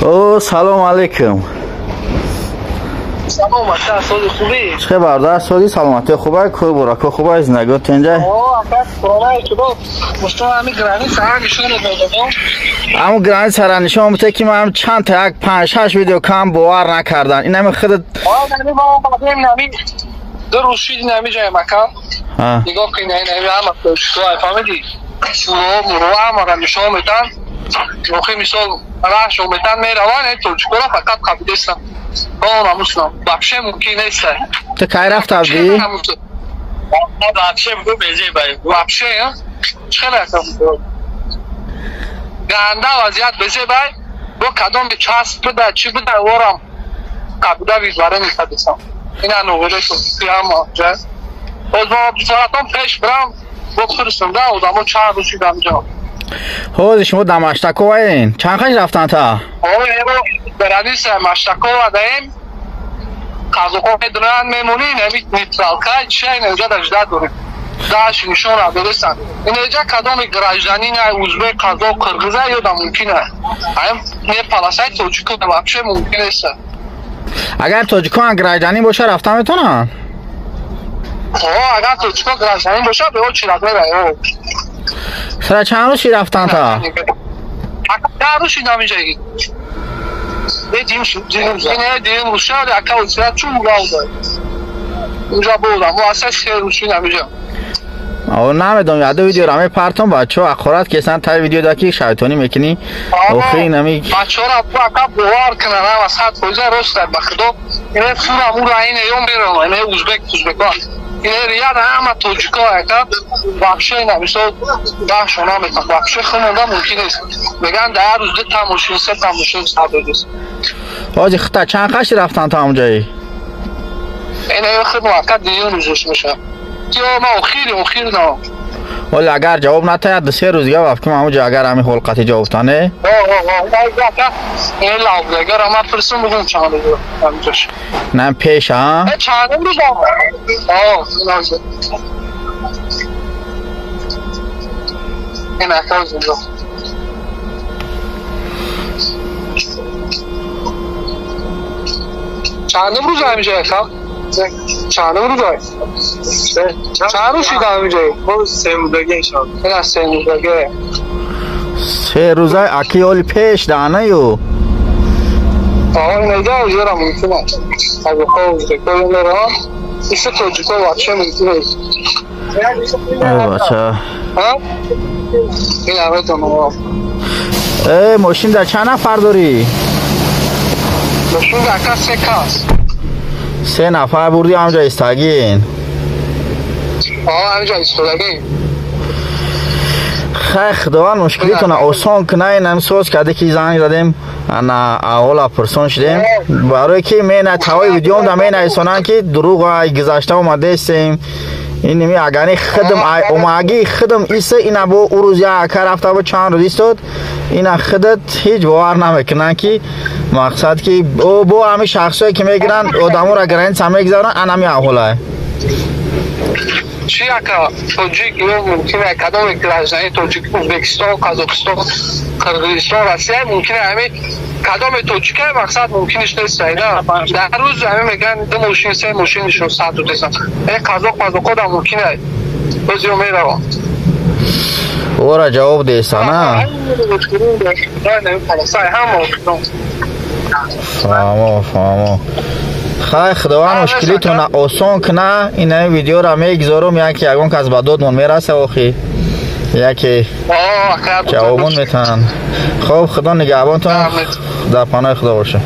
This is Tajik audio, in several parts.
О, салом алейкум. Салом, ака, сози хубӣ? Чӣ бародар, сози саломатӣ хубай, кор бурако хубай, зиндагиот тенҷай? О, ака, коронаи шумо, муштон ҳами граница ҳам нишон додам. Ҳамун границаро нишон бите, ки ман чанд та як 5-6 видео кам бовар накардан. Ин ҳами худат. О, нами мо омадем, нами ду рӯз шид нами ҷаем, ака. Нигоҳ кун, ин ҳами ҳама тоҷикҳо, фаҳмидӣ? Суро, муро ҳамаро нишон медиҳанд. Охи мисол раҳшон метан мераванд, ин тоҷикҳоро фақат қабилестанд. Вообще мумкин нест. Ту кай рафта будӣ? Вообще бугу безе бай. Вообще, чӣ хеле ганда вазъият безе бай. Бо кадом часп буда, чӣ буда, ворам қабида визваре мекардисам. Ина нуғире ҳама ҷа. Боз мо соатон пеш бирам, бо пурсам да одамо чанд рӯз шудам ҷо. Ҳозир шумо дар Маштаковаен. Чанд қаш рафтан та? Ҳо, граница Маштакова даем. Қазоқҳо медонанд, мемонем, ҳами нейтралка чия инҷа дажда дорем. Даш нишон додестанд. Инҷа кадоми гражданин узбек, қазоқ, қирғиза ёда мумкин аст. Ҳам не паласай тоҷико вообще мумкин нест. Агар тоҷикон гражданин боша рафта метавонанд? Ҳо, агар тоҷико гражданин боша, бео чирак меравад. Сара чанд рӯз рафтан та? Чанд рӯз шидам инҷа? Дим рӯз ака усия чун равда. Унҷа будам, мо аса се рӯз шидам инҷа. О, намедонам, яду видеоро мепартом, бачаҳо ақорат кесан таи видео да ки шайтонӣ мекунӣ. Охи инами бачаҳоро ака бовар кунанд, ҳама 100% рост аст, ба худо. Ине фура мура ине ё меравам, ине узбек, узбекҳо. Ине рияд ҳама тоҷикҳо ака вообще ина мисол даҳшон наметавон, вообще хунонда мумкин нест. Мегӯянд дар ҳар рӯз ду та мошин, се та мошин сабдодест. Ҳоҷи хута чанд қаши рафтан та ҳамҷои? Ине худ ака дуюм рӯзаш мешавад. Ё ма охири охир на. Вале агар ҷавоб натаяд, ду се рӯз дига вафким ҳамуҷа агар ҳамин ҳолқати ҷавоб та не? Ин лавдагара ма пурсум бугум чанд рӯз ҳамҷош. На пеш, а? Чанд рӯз? О, ин ака зинда. Чанд рӯз ҳамҷа ака? Чанд рӯз? Чанд рӯз шуда ҳамҷа? Се рӯзаге иншоалло. Ина се рӯзаге. Се рӯза аки оли пеш даана ю. Ҳо, инҷа ужера мумкин аст. Қазоқҳо, узбекҳо мераванд. Иса тоҷикҳо вообще мумкин нест. Ай бача. Ҳа? Ин ҳаматон. Э, мошин дар чанд нафар дорӣ? Мошин дар ака се кас. Се нафар бурдӣ ҳамҷа истагин. Ҳо, ҳамҷа истодагин. Хай, худованд мушкилитона осон кунай. Инам соз карде ки занг задем, ана аҳвола пурсон шудем. Барое ки мена тавои видеом да менависонанд ки дурӯғ ай гузашта омадаистем. Ин ними агани хидм ай омагӣ хидм иса ина бо ӯ рӯз як ака рафта бо чанд рӯз истод. Ина хидат ҳеҷ бовар намекунанд ки мақсад ки бо ҳамин шахсое ки мегиранд одаморо граница мегузаронанд, анами аҳволай. Чӣ ака тоҷик ё мумкин аст кадоме гражданин тоҷик Узбекистон, Қазоқистон, Қирғизистон, Россия мумкин аст ҳамин кадоме тоҷика мақсад мумкиниш нест айда. Дар рӯз ҳамин мегӯянд ду мошин, се мошин нишон сад додесан. Э қазоқ қазоқҳо да мумкин аст. Боз ё мераванд. Ора ҷавоб деста, на? Фаҳмо, фаҳмо. Хай, худованд мушкилитона осон куна. Ин видеоро мегузорум, яке ягон кас ба додмон мераса, охи яке ҷавобон метаҳанд. Хоб, худо нигаҳбонтон, дар паноҳи худо боша.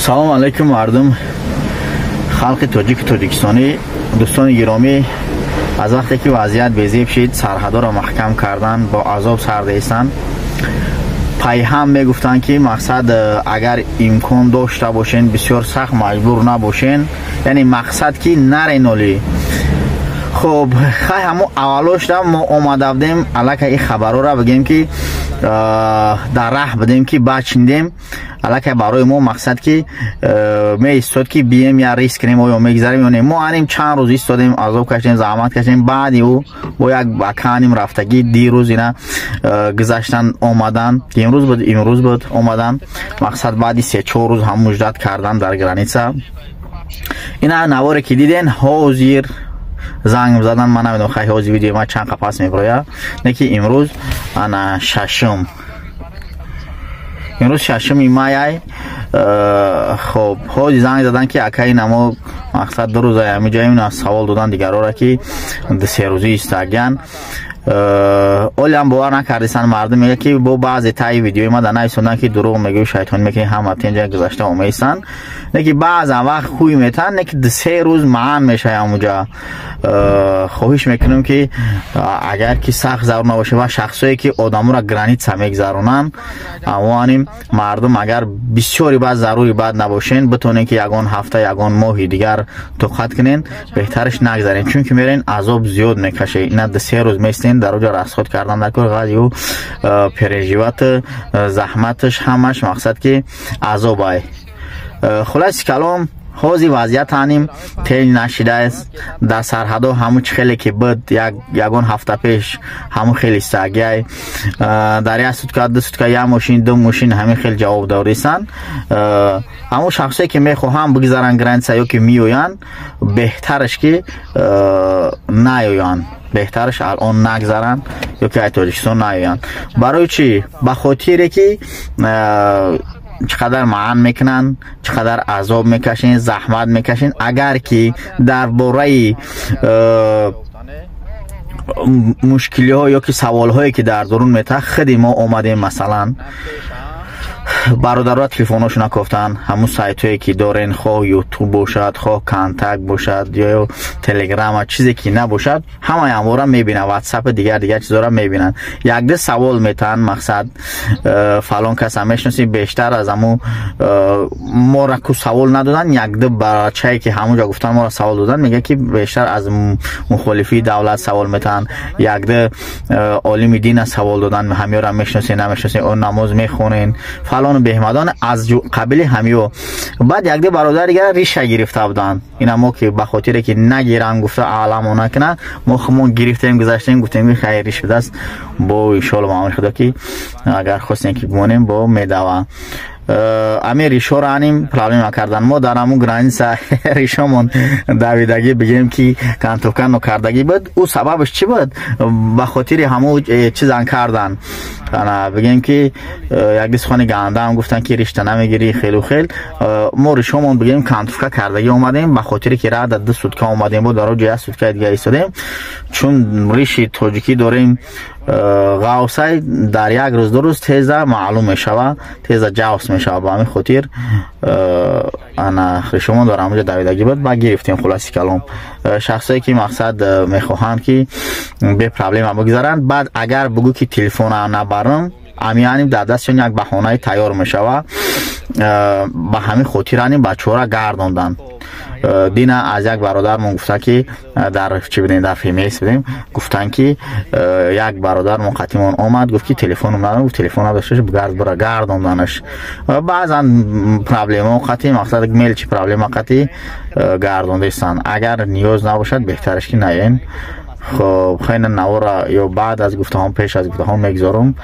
Салом алайкум мардум, халқи тоҷику тоҷикистонӣ, дӯстони гиромӣ. Аз вақте ки вазъият безеб шид, сарҳадоро маҳкам кардан, бо азоб сар дестанд. Пайҳам мегуфтанд ки мақсад агар имкон дошта бошен, бисёр сахт маҷбур набошен, яъне мақсад ки нареноли. Хоб, хай ҳамо аввалошда мо омада будем, аллакай ин хабарҳоро бигем ки дар раҳ будем ки бачиндем. Аллакай барои мо мақсад ки меистод ки бием я риск кунем, оё мегзарем ё не. Мо аним чанд рӯз истодем, азоб кашидем, заҳмат кашидем. Баъди ӯ бо як бака аним рафтагӣ дирӯз ина гузаштан омадан, имрӯз буд, имрӯз буд омадан. Мақсад баъди 3-4 рӯз ҳам муждат кардан дар граница. Ина наворе ки диден, ҳозир занг задан. Ман намедонам, хай, ҳозир видеои ман чанд қапас меброя, не ки имрӯз ана шашум, имрӯз 6-уми маяй. Хоб, ҳозир занг задан ки акаи намо мақсад 2 рӯза ҳамиҷа савол додан дигарора ки 3 рӯзӣ истагиян. Олиам бовар накардисан. Мардум мега ки бо баъзе таи видеои ма да нависондан ки дурӯғ мегӯй, шайтонӣ мекунӣ, ҳама тинҷа гузашта омеистанд. Не ки баъзан вақт хӯй метан, не ки 3 рӯз маъан мешавад ҳамуҷа. Хоҳиш мекунем ки агар ки сахт зарур набошад ва шахсое ки одаморо граница мегзаронанд, амоаним мардум, агар бисёри баъд зарури баъд набошен, битонен ки ягон ҳафта, ягон моҳи дигар тоқат кунен, беҳтараш нагзарен, чунки мерен, азоб зиёд мекашед. Ина 3 рӯз местен дар оҷа, расход кардан дар кор ғази ӯ переживать, заҳматаш ҳамаш мақсад ки азобай. Хулоси калом, ҳозир вазъият ҳаним тел нашидааст дар сарҳадо. Ҳамун чӣ хеле ки буд ягон ҳафта пеш, ҳамун хеле истагиай. Дар як сутка, 2 сутка як мошин, ду мошин, ҳамин хел ҷавоб дорисанд. Ҳамун шахсое ки мехоҳанд бигзаранд граница ё ки меоянд, беҳтараш ки наёянд, беҳтараш алон нагзаранд ё ки ай Тоҷикистон наёянд. Барои чӣ? Ба хотире ки чӣ қадар маъан мекунанд, чӣ қадар азоб мекашен, заҳмат мекашен. Агар ки дар бораи мушкилиҳо ё ки саволҳое ки дар дурун метаҳад, худи мо омадем, масалан, бародаро телефонҳошона кофтанд. Ҳамун сайтҳое ки дорен, хоҳ Ютуб бошад, хоҳ Контакт бошад ё Телеграма, чизе ки набошад, ҳамаи амвора мебинанд, Ватсапи, дигар дигар чизҳоро мебинанд. Якду савол метаҳанд, мақсад фалон каса мешиносӣ? Бештар аз ҳамун мора ку савол надоданд. Якду бачае ки ҳамунҷо гуфтан, мора савол доданд. Мегӯяд ки бештар аз мухолифии давлат савол метаҳанд. Якду олими дина савол доданд: ҳамёра мешиносед, намешиносед, о намоз мехонен, фалону беҳмадон, аз қабили ҳамиё. Баъд якду бародар дигар риша гирифта буданд. Ина мо ки ба хотире ки нагиранд гуфта, аламо накунанд, мо худмон гирифтем, гузаштем, гуфтем ки хайр, риш будааст, бо иншоалло, ба амри Худо, ки агар хостем ки бимонем, бо медава. Ами ришоро аним проблема кардан. Мо дар ҳамун граница ришомон давидагӣ, бигем ки кантовка нокардагӣ буд. Ӯ сабабаш чӣ буд? Ба хотири ҳамун чизан кардан, бигем ки як сухани гандаам гуфтан ки ришта намегирӣ, хелу хел. Мо ришомон, бигем, кантовка кардагӣ омадем, ба хотире ки рада 2 сутка омадем, бо дар оҷа як суткаи дига истодем, чун риши тоҷикӣ дорем, ғавсай дар як рӯз, 2 рӯз теза маълум мешава, теза ҷавс мешава. Ба ҳамин хотир ана ришомон дар ҳамонҷо давидагӣ буд, ба гирифтем. Хулоси калом, шахсое ки мақсад мехоҳанд ки бепроблема бигзаранд, баъд агар бугӯ ки телефона набарам, амианим дар дастшон як баҳонаи тайёр мешава. Ба ҳамин хотир аним бачаҳоро гардонданд. Дина аз як бародармон гуфта ки дар чӣ будем, дар ФМС будем, гуфтанд ки як бародармон қатимон омад, гуфт ки телефоном надорам. Гуфт, телефон надошташ, гард бура гардонданаш. Баъзан проблема қати мақсад мелчи проблема қати гардондаистанд. Агар ниёз набошад, беҳтараш ки наен. Хоб, хеле навора ё баъд аз гуфтаҳом, пеш аз гуфтаҳом мегузорам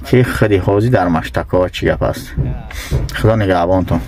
ки худи ҳозир дар Маштакова чӣ гап аст. Худо нигаҳбонтон.